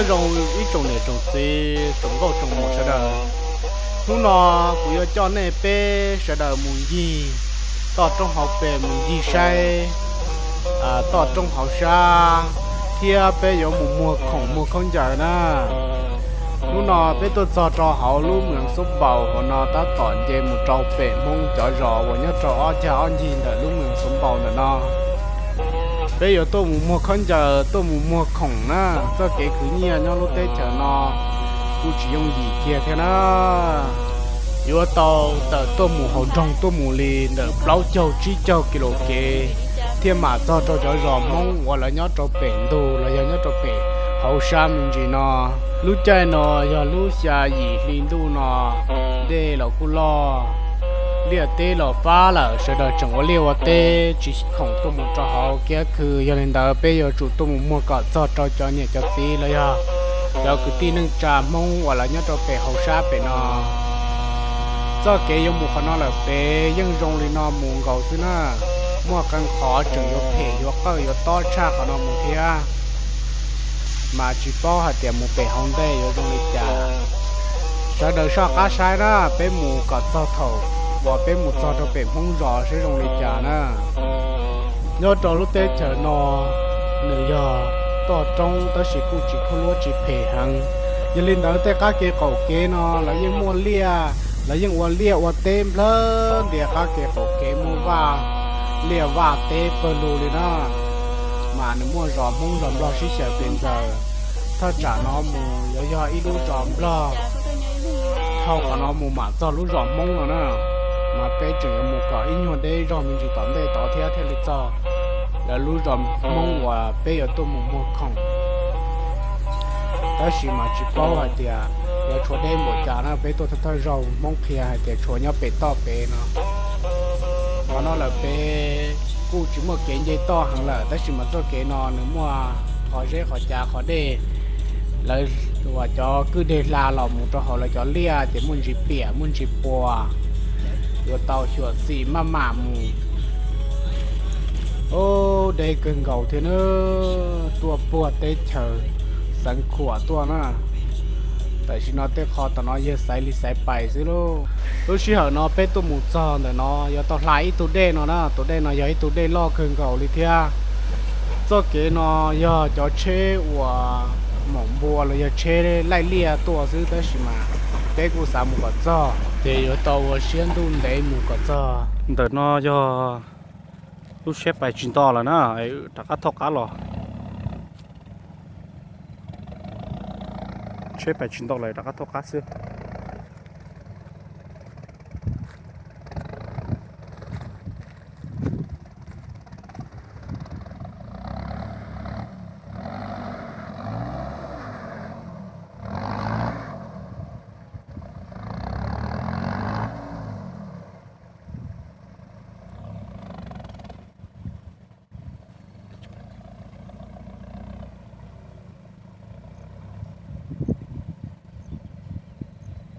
Nyob zoo ib tsoom niam tsoom txiv tsoom nkauj tsoom muam sawv daws, hnub no kuv yuav coj nej peb sawv daws mus ncig toj roob hauv pes mus ncig saib toj roob hauv sab, thiab peb yuav mus muag khoom muag khaub ncaws na. Hnub no peb tuaj txog rau hauv lub moos Xub Npaus hauv no tab tom nce mus rau pem Hmoob cov zos uas nyob rau ob cag ob ncig ntawm lub moos Xub Npaus ntawm no. Peb yuav tuaj mus muag khaub ncaws tuaj mus muag khoom na, txoj kev khwv nyiaj nyob lub teb chaws no kuj tsis yooj yim kiag thiab na. Yuav tau tawm tuaj mus hauv nroog tuaj mus li ntawm plaub caug tsib caug kis lus kev thiaj mam txog rau cov zos Hmoob uas lawv nyob rau pem ntug los yog nyob rau pem hauv sab me ntsis no. Lub caij no yog lub xya yim hli ntuj no, dej los kuj loj, liaj teb los fab lawm, sawv daws tseem ua liaj ua teb tsis khoom tuaj mus rau hauv kiab khw. Yog li ntawd peb yuav tsum tuaj mus muag kom txog rau cov niam cov txiv los yog cov kwv tij neej tsa Hmoob uas lawv nyob rau pem hauv sab pem no. Txoj kev yuav mus qhov no lawm pem yeej zoo li no mus nkaus xwb na. Muaj qee qhov tseem yuav phem yuav qawj yuav tob tshaj qhov no mus thiab, mas tsis paub hais tias mus pem hauv ntej yuav zoo li cas. Sawv daws soj qab saib na, peb mus kom txog thaum uas peb mus txog rau pem Hmoob zos saib zoo li cas na. Nyob rau lub teb chaws no nws yog toj roob tab sis kuj tsis kub luab tsis phem heev. Yog li ntawd tej qab kev qaum kev no lawv yeej muaj liaj, lawv yeej ua liaj ua teb nplawg ntias qab kev qaum kev, muaj vaj, liaj vaj teb pawg lug li na. Mas nws muaj zos Hmoob zos Nplog sib xyaw pes ntxaws. Thaj tsam no mus yuav yog ib lub zos Nplog, dhau qhov no mus mam txog lub zos Hmoob no na. Mas peb tseem yuav mus kom ib nyuag deb zog me ntsis tom ntej tod thiab thiaj li txog lawv lub zos Hmoob uas peb yuav tuaj mus muag khoom. Tab sis mas tsis paub hais tias yuav tshuav deb npaum cas na, peb tuaj thawj thawj zaug Hmoob qhia hais tias tshuav nyob pem toj pem no. Qhov no lawm pem kuj tsis muaj kev nce toj heev lawm tab sis mas txoj kev no nws muaj qhov zeb qhov cav qhov dej, lawv uas cov kwj deg hla los mus rau hauv lawv cov liaj ces muaj ntsis piam muaj ntsis puas, yuav tau xyuam xim maj mam mus. Ub, deb kawg nkaus thiab na, tuaj puag teb chaws Xeev Khuam tuaj na. Tam sim no tej qhov tom no yawg xaiv li xaiv pais xwb lauj. Lub sij hawm no peb tuaj mus txog ntawm no yuav tau hla ib tug dej no na, tus dej no yog ib tug dej loj kawg nkaus li thiab. Txoj kev no yog cov tsheb uas maum npua los yog tsheb laij liaj tuaj xwb tab sis mas peb kuj xav mus kom txog ces yuav tau ua siab ntuj ntev mus kom txog. Ntawm no yog lub tsheb pais tsis nto lawm na, rov qab thauj qab los. Tsheb pais tsis nto lawm rov qab thauj qab xwb.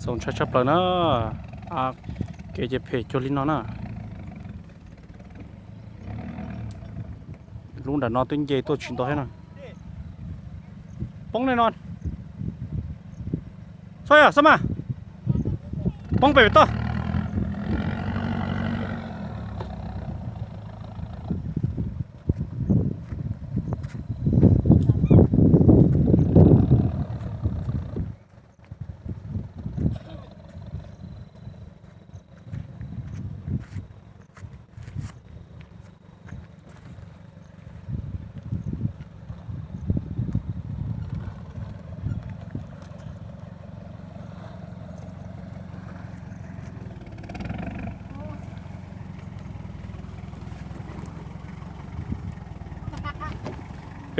Txaus ntshai tshaj plaws na, kev ces phem cuag li no na. Lub nram no twb nce tuaj tsis nto thiab na. Poob li no. Xab yog xab mas, poob pem pem toj.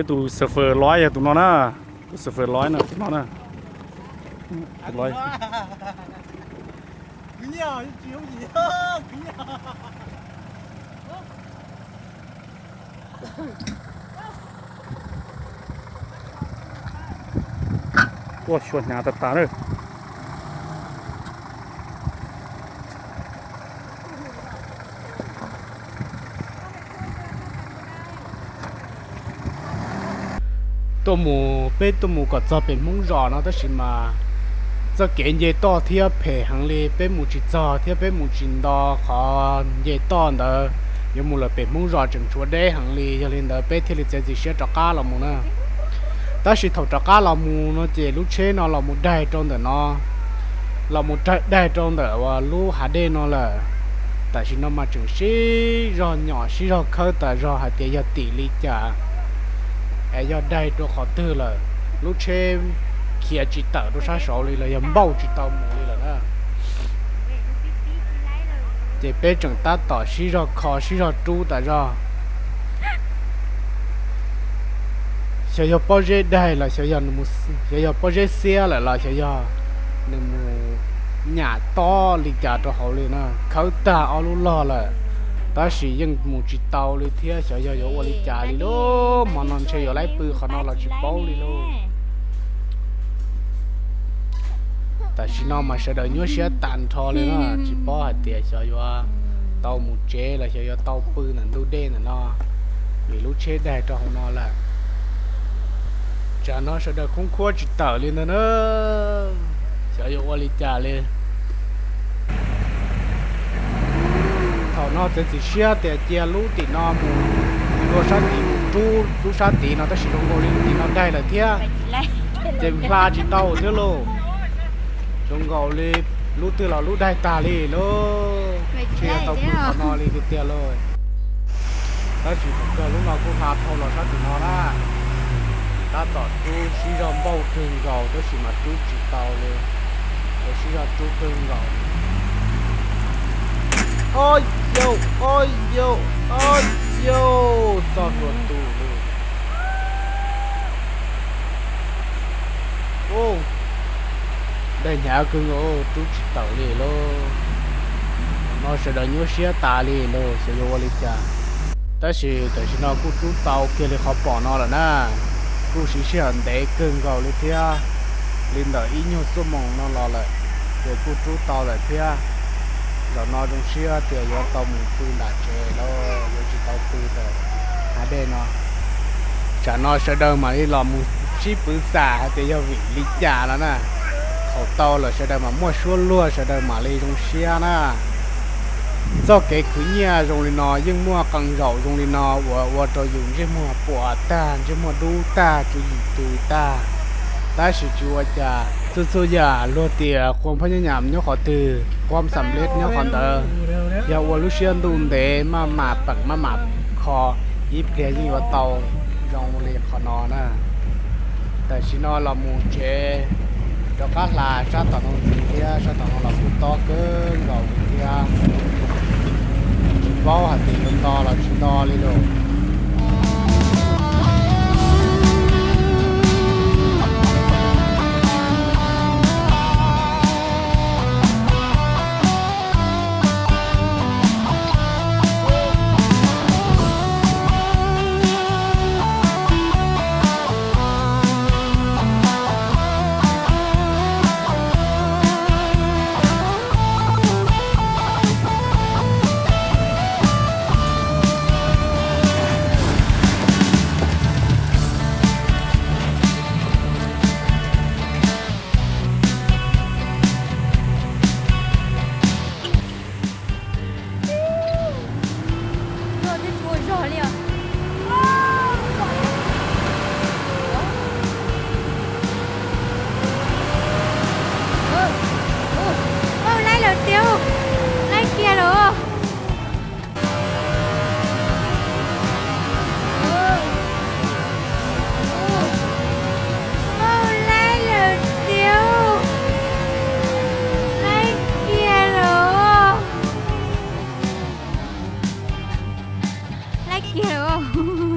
Peb tus xav fawm lov yog tus no na, tus xav fawm lov no, tus no na. Ua xyuas hnyav tas tas na. Tuaj mus, peb tuaj mus kom txog pem Hmoob zos no tab sis mas txoj kev nce toj thiab phem heev li, peb mus tsis txog thiab peb mus tsis nto qhov nce toj ntawd, yuav mus lawm pem Hmoob zos tseem tshuav deb heev li. Yog li ntawd peb thiaj li txiav txim siab rov qab los mus na. Tab sis thaum rov qab los mus no ces lub tsheb no los mus daig rau ntawm no, los mus daig rau ntawm uas lub hav dej no lawm. Tam sim no mas tseem sib zog nyom sib zog khawb tas zog hais tias yog tim li cas es yog daig rau qhov twg lawm. Lub tsheb khiav tsis tawm rau sab saud li los yog npauj tsis tau mus li lawm na. Ces peb tseem tab tom sib zog kho sib zog rub tas zog. Xyov yog pob zeb daig los xyov yog pob zeb xiab lawm los xyov yog nws mus nyam tob li cas rau hauv li na. Khawb tag ob lub log lawm, tab sis yeej mus tsis tau li thiab, xyov yog yuav ua li cas li lauj. Hmo no ntshe yuav laib pw qhov no los tsis paub li lauj. Tam sim no mas sawv daws nyuaj siab tag nrho li na, tsis paub hais tias xyov yuav tau mus tsev los xyov yuav tau pw ntawm ntug dej ntawm no, vim lub tsheb daig rau hauv no lawm. Tsam no sawv daws khoob khuab tsis tawm li ntag na, xyov yuav ua li cas li. Thaum no txiav txim siab tias cia lub tim no mus, lub sab tid mus rub lub sab tid no tab sis zoo nkaus li lub tim no daig lawm thiab, ces hla tsis tau thiab lauj. Zoo nkaus li lub twg los lub daig tag li lauj, tsis yog tau pw qhov no li tiag tiag lauj. Tab sis thaum kawg lub no kuj hla dhau los sab tim no na. Tab tom rub sib zog npauj kawg nkaus tab sis mas rub tsis tau li, es sib zog rub kawg nkaus. Ob yau, ob yau, ob yau, txog dua tus li. Daig hnyav kawg nkaus rub tsis tawm li lauj. No sawv daws nyuaj siab tas li lauj, xyov yuav ua li cas. Tab sis tam sim no kuj rub tau kiag li qhov pom no lawm na, kuj siv sij hawm ntev kawg nkaus li thiab, li ntawm ib nyuag xuab moos no los lawm, ces kuj rub tau lawm thiab. Zaum no zoo siab tias yuav tau mus pw nram tsev lauj, yuav tsis tau pw ntawm hav dej no. Tsam no sawv daws mam li los mus sib pwv xam hais tias yog vim li cas no na. Thaum tau lawm sawv daws mam muaj suab luag sawv daws mam li zoo siab na. Txoj kev khwv nyiaj zoo li no yeej muaj qee zaum zoo li no uas ua rau yus ntsej muag puas tag, ntsej muag dub tag, tswv yim tu tag. Tab sis tsis ua cas, txhua txhua yam luag tias qhua phab nyaj nyam nyob qhov twg, qhua xam lej nyob qhov ntawd. Yog ua lub siab ntuj ntev maj mam peem maj mam kho, ib pliag yeej yuav tau zoo li qhov no na. Tam sim no los mus tsev, rov qab hla sab tom no ntxiv thiab, sab tom no los kuj tob kawg nkaus li thiab. Tsis paub hais tias yuav nto los tsis nto li lauj. Tuaj twb tsis ua zog li os. Ua laib lawm tiag, laib kiag lawm. Ua laib lawm tiag, laib kiag lawm. Laib kiag lawm.